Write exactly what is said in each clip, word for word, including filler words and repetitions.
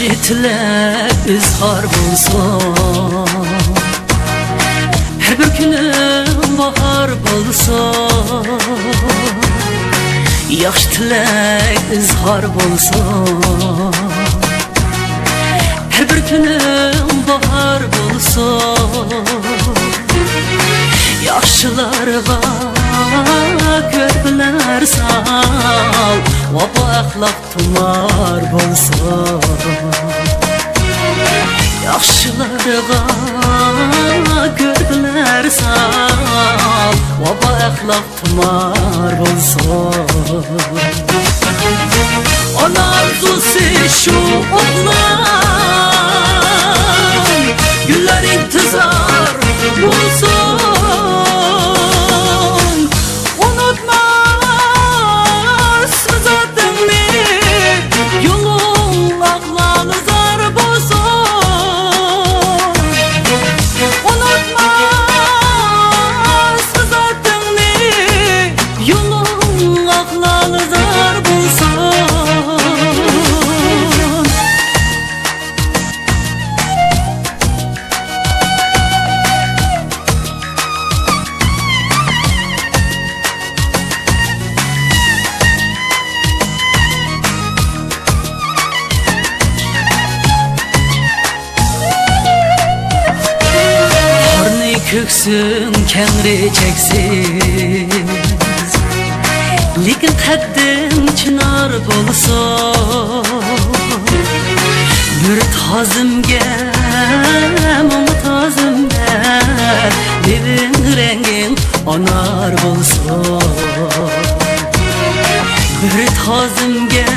تىلەك ئىزھار بولسۇن، ھەر بىر كۈنۈم باھار بولسۇن. ياخشى تىلەك ئىزھار بولسۇن، ھەر بىر كۈنۈم باھار بولسۇن. ياخشىلارغا كۆرپىلەر سال، ۋاپا ئەخلاق تۇمار بولسۇن. ياخشىلارغا كۆرپىلەر سال، ۋاپا ئەخلاق تۇمار بولسۇن. ئانا ئارزۇسى شۇ ئوغلان، گۈللەر ئىنتىزار بولسۇن. ئۇنتۇماسمۇ زاتىڭنى، يولۇڭ ئاق لالە زار بولسۇن. ئۇنتۇماسمۇ زاتىڭنى، يولۇڭ ئاق لالە زار بولسۇن. قارنى كۆكسۈڭ كەڭرى چەكسىز، لېكىن قەددىڭ چىنار بولسۇن. بىر تازىمگە مۇڭ تازىم دەپ، لېۋىڭ رەڭگىڭ ئانار بولسۇن. بىر تازىمگە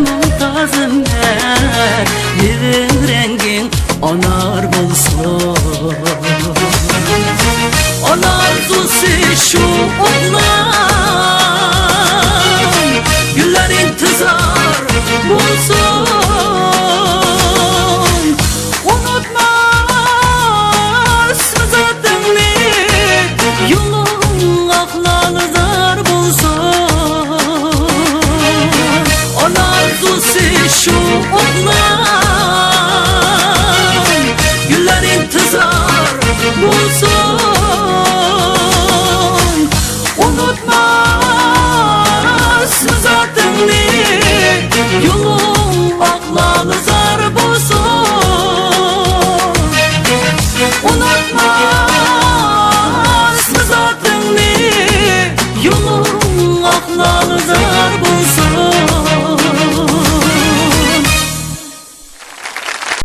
مۇڭ تازىم دەپ، لېۋىڭ رەڭگىڭ ئانار بولسۇن. ئانا ئارزۇسى شۇ ئوغلان، گۈللەر ئىنتىزار بولسۇن. ئۇنتۇماسمۇ زاتىڭنى، يولۇڭ ئاق لالە زار بولسۇن. ئانا ئارزۇسى شۇ ئوغلان، گۈللەر ئىنتىزار بولسۇن.